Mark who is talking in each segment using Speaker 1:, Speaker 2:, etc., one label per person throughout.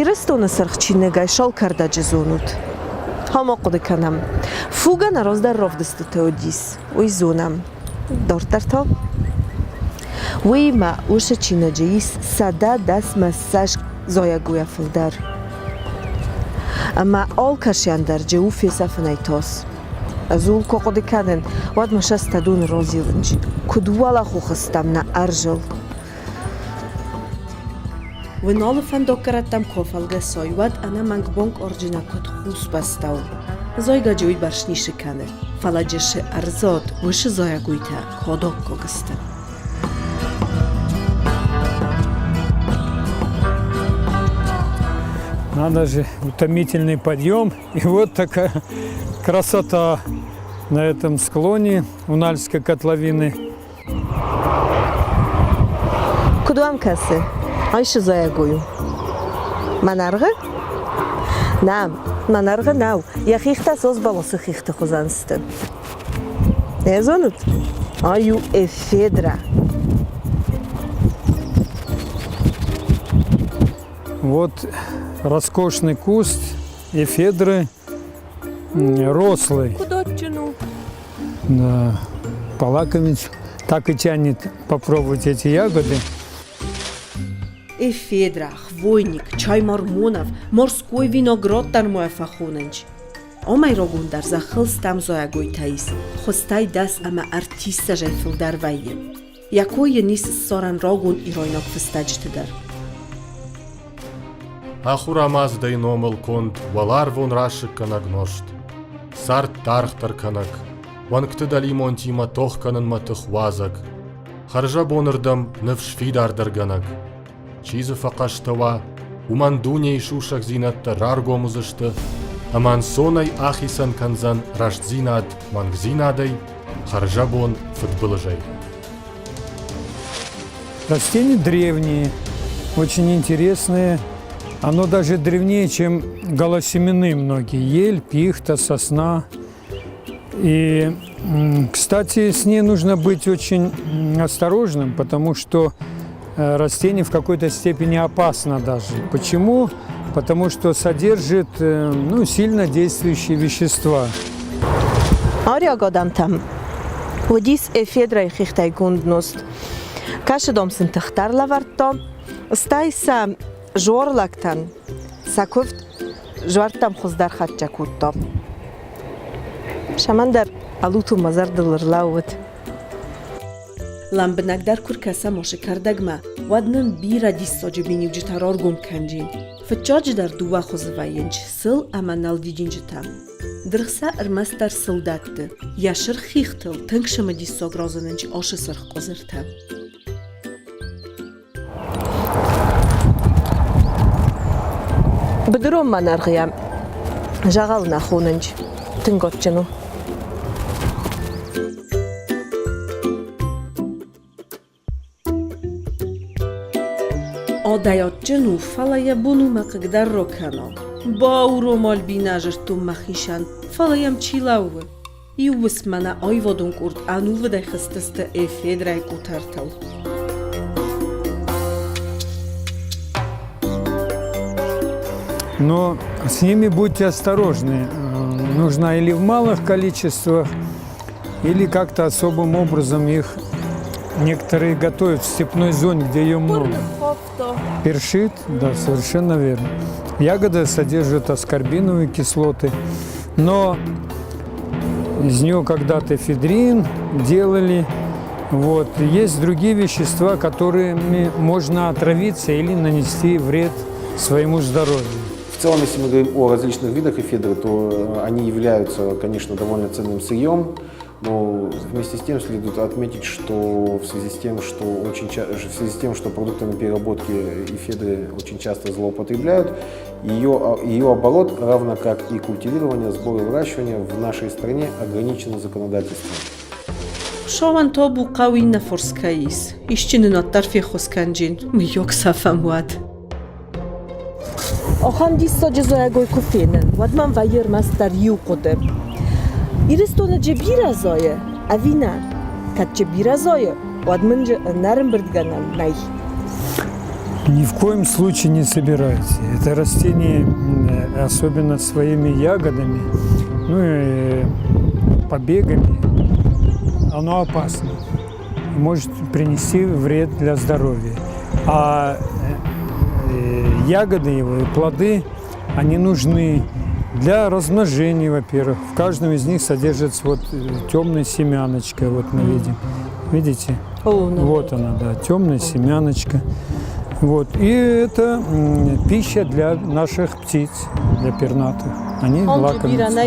Speaker 1: Ирыстоны сырх чиныгӕй саукӕрдӕджы зонут? Хъуамӕ хъуыды кӕнӕм. Фугӕ нӕ раздӕр равдыстыты уыдис, уый зонӕм. Дарддӕр та? Уыимӕ уыцы чиныджы ис 110 мӕ зайӕгойӕ фылдӕр. Ӕмӕ алкӕсӕн дӕр джы у фесӕфынӕй тас. Ӕз ууыл куы хъуыды кӕнын, уӕд мӕ сӕстӕдоны разилынч, куыд уӕлӕхох стӕм нӕ ӕрзыл. Уыналы фӕндаггӕрӕттӕм куы афӕлгӕсай, уӕд ӕнӕмӕнг бонкъорджынӕ куыд хус бӕстӕ у. Зайгӕджы уыйбӕрц ницы кӕны, фӕлӕ джысы ӕрзад уыцы зайӕгойтӕ кадӕггаг сты.
Speaker 2: Надо же, утомительный подъем. И вот такая красота на этом склоне Унальской котловины.
Speaker 1: Куыд уӕм кӕсы? Айсы зайӕгой у. Мӕнӕргъы? Нӕ, мӕнӕргъы нӕу. Йӕ хихтӕ сосбӕласы хихты хуызӕн сты. Нӕ зонут? Ай у эфедра.
Speaker 2: Вот роскошный куст эфедры рослый.
Speaker 1: Куыд у?
Speaker 2: Да, полакомить. Так и тянет попробовать эти ягоды.
Speaker 1: Эфедра, хвойник, чай мормонов, морской виноград дӕр ма фӕхонынч. Омӕй рогондӕр зӕххыл стӕм зайӕгойтӕ ис, хуызтӕй дӕс ӕмӕ ӕртиссӕзӕй фылдӕр вӕййы. Йӕ кой йын ис ссарӕн рагон ирайнаг фыстӕджыты дӕр.
Speaker 3: Ахурамаздӕй номыл конд уӕларвон расыггӕнӕг нозт, цард даргъдӕр кӕнӕг, уӕнгты дӕлимонтимӕ тох кӕнынмӕ тых уадзӕг, хӕрзӕбонырдӕм ныфс фидардӕргӕнӕг. Чи дзы фӕхъӕстӕ уа, уымӕн дунейы сусӕгдзинӕдтӕ раргом уыдзысты ӕмӕ ӕнцонӕй ахицӕн кӕндзӕн рӕстдзинад мӕнгдзинадӕй, хӕрзӕбон фыдбылызӕй.
Speaker 2: Растения древние, очень интересные. Оно даже древнее, чем голосеменные многие. Ель, пихта, сосна. И, кстати, с ней нужно быть очень осторожным, потому что растение в какой-то степени опасно даже. Почему? Потому что содержит ну, сильно действующие вещества.
Speaker 1: Ариаг адӕмтӕм уыдис эфедрӕй хихтӕйгонд нозт. Кӕсыдом сын тыхтӕр лӕвӕрдта, стӕй сӕ зорлӕгтӕн сӕ куывд зуӕрттӕм хуыздӕр хӕццӕ кодта. Цӕмӕндӕр ӕлутон мӕ зӕрдыл ӕрлӕууыд. Лӕмбынӕгдӕр куы ркӕсӕм осы кӕрдӕгмӕ, уӕд нын бирӕ диссаджы миниуджытӕ раргом кӕнджин. Фыццаджыдӕр дыууӕ хуызы вӕййынц сыл ӕмӕ нӕл дидинджытӕ. Дыргъ сӕ ӕрмӕстдӕр сыл дӕтты. Йӕ сырх хихтыл тынг цымыдисаг разынынц осы сырх къуызыртӕ. Быдырон мӕнӕргъыйӕ дзӕгъӕл нӕ хонынч, тынг адджын у. Адай адджын у, фӕлӕ йӕ бон у мӕ хъыгдӕр ракӕна. Бауром, Альбинӕ, зыдтон мӕхицӕн, фӕлӕ йӕм чи лӕууы? Иу уысммӕ нӕ аивадон къорд ӕнувыдӕй хызтысты эфедрӕйы къутӕртыл.
Speaker 2: Но с ними будьте осторожны. Нужна или в малых количествах, или как-то особым образом их некоторые готовят в степной зоне, где ее много. Першит, да, совершенно верно. Ягода содержит аскорбиновые кислоты, но из нее когда-то эфедрин делали. Вот. Есть другие вещества, которыми можно отравиться или нанести вред своему здоровью.
Speaker 4: В целом, если мы говорим о различных видах эфедры, то они являются, конечно, довольно ценным сырьем, но вместе с тем следует отметить, что в связи с тем, что, очень в связи с тем, что продуктами переработки эфедры очень часто злоупотребляют, ее оборот, равно как и культивирование, сбор и выращивание в нашей стране ограничены законодательством.
Speaker 1: Хуыцауӕн табу хъӕу иннӕ форс кӕй ис. Исчи нын уӕддӕр феххуыс кӕнджин, мыййаг сӕфӕм уӕд. Ахӕм диссаджы зайӕгой куы фенын, уӕд мӕм вӕййы ӕрмӕстдӕр иу хъуыды. Ирыстоны джы бирӕ зайы ӕви нӕ? Кӕд джы бирӕ зайы, уӕд мын джы ӕнӕрымбырдгӕнӕн нӕй.
Speaker 2: Ни в коем случае не собирайте. Это растение, особенно своими ягодами, ну и побегами, оно опасно. Может принести вред для здоровья. А ягоды его и плоды, они нужны для размножения, во-первых. В каждом из них содержится вот темная семяночка, вот мы видим. Видите?
Speaker 1: О, ну.
Speaker 2: Вот она, да, темная семяночка. Вот. И это пища для наших птиц, для пернатых. Они лакомятся.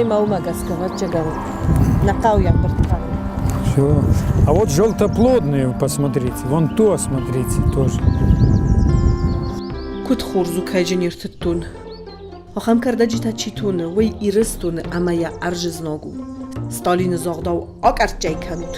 Speaker 2: Все. А вот желтоплодные, посмотрите, вон то, смотрите, тоже.
Speaker 1: Куыд хорз у, кӕй джы не ртыдтон. Ахӕм кӕрдӕджытӕ чи тоны, уый Ирыстоны ӕмӕ йӕ ӕрзы знаг у. Сталины загъдау акъӕрччӕй кӕнут.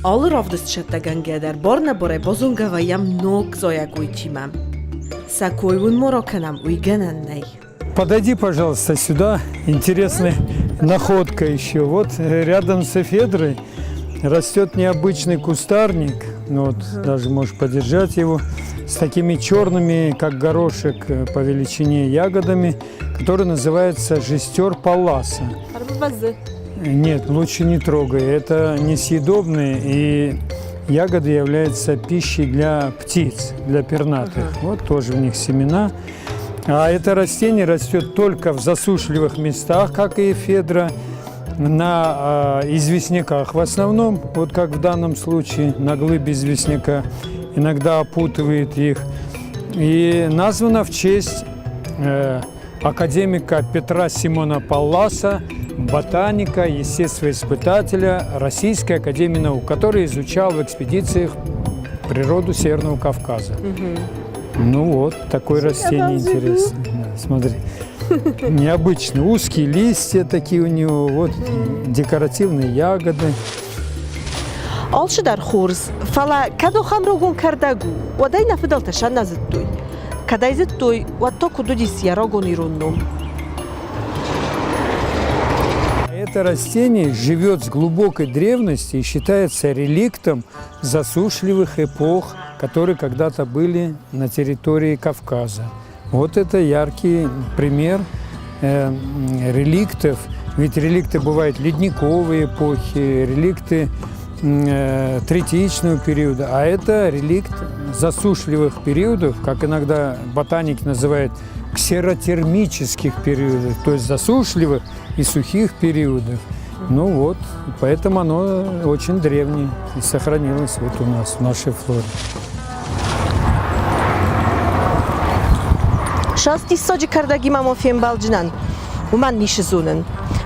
Speaker 1: Алы равдыст сӕттӕгӕнгӕ дӕр бар-нӕбарӕй базонгӕ вӕййӕм ног зайӕгойтимӕ. Сӕ кой уын ма ракӕнӕм, уый гӕнӕн нӕй.
Speaker 2: Подойди, пожалуйста, сюда. Интересная находка еще. Вот рядом с эфедрой растет необычный кустарник. Ну вот, даже можешь подержать его. С такими черными, как горошек, по величине ягодами, который называется жестер палласа. Нет, лучше не трогай. Это несъедобные, и ягоды являются пищей для птиц, для пернатых. Вот тоже в них семена. А это растение растет только в засушливых местах, как и эфедра, на известняках в основном, вот как в данном случае, на глыбе известняка, иногда опутывает их. И названа в честь академика Петра Симона Палласа, ботаника, естествоиспытателя Российской академии наук, который изучал в экспедициях природу Северного Кавказа. Ну вот, такое растение интересное. Да, смотри. Необычно. Узкие листья такие у него, вот декоративные ягоды.
Speaker 1: Алчидӕр хорз, фӕлӕ кӕд ахӕм рагон кӕрдӕг у, уӕд ӕй нӕ фыдӕлтӕ сӕ нӕ зыдтой. Кӕд ӕй зыдтой, уӕд та куыд уыдис йӕ рагон ирон ном?
Speaker 2: Это растение живет с глубокой древности и считается реликтом засушливых эпох, которые когда-то были на территории Кавказа. Вот это яркий пример реликтов. Ведь реликты бывают ледниковые эпохи, реликты третичного периода, а это реликт засушливых периодов, как иногда ботаники называют, ксеротермических периодов, то есть засушливых и сухих периодов. Ну вот, поэтому оно очень древнее и сохранилось вот у нас, в нашей флоре.
Speaker 1: Сас диссаджы кӕрдӕгимӕ ма фембӕлджынӕн, уымӕн ницы зонын.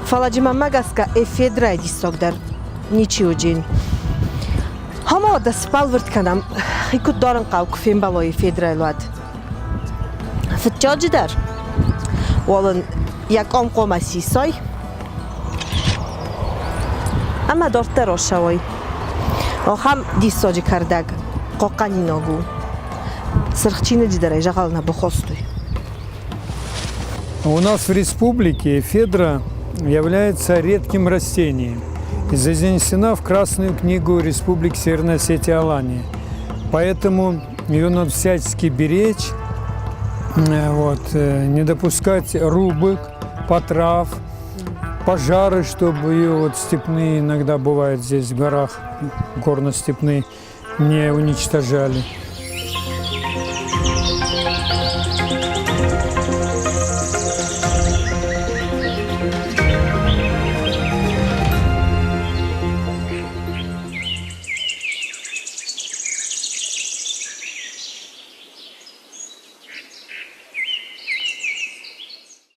Speaker 1: Фӕлӕ джы мӕнмӕ гӕсгӕ эфедрӕй диссагдӕр ничи уыджин. Ӕмӕ дӕ сбӕлвырд кӕнӕм, хи куыд дарын хъӕуы, куы фембӕлой эфедрӕйыл, уӕд. Фыццаджыдӕр уал ын йӕ комкоммӕ сисай ӕмӕ дарддӕр ацӕуай. Ахӕм диссаджы кӕрдӕг хъахъхъӕнинаг у. Сырх чиныджы дӕр ӕй дзӕгъӕл нӕ бахастой.
Speaker 2: У нас в республике эфедра является редким растением и занесена в Красную книгу Республики Северная Осетия Алания. Поэтому ее надо всячески беречь, вот, не допускать рубок, потрав, пожары, чтобы ее вот степные иногда бывают здесь в горах, горно-степные, не уничтожали.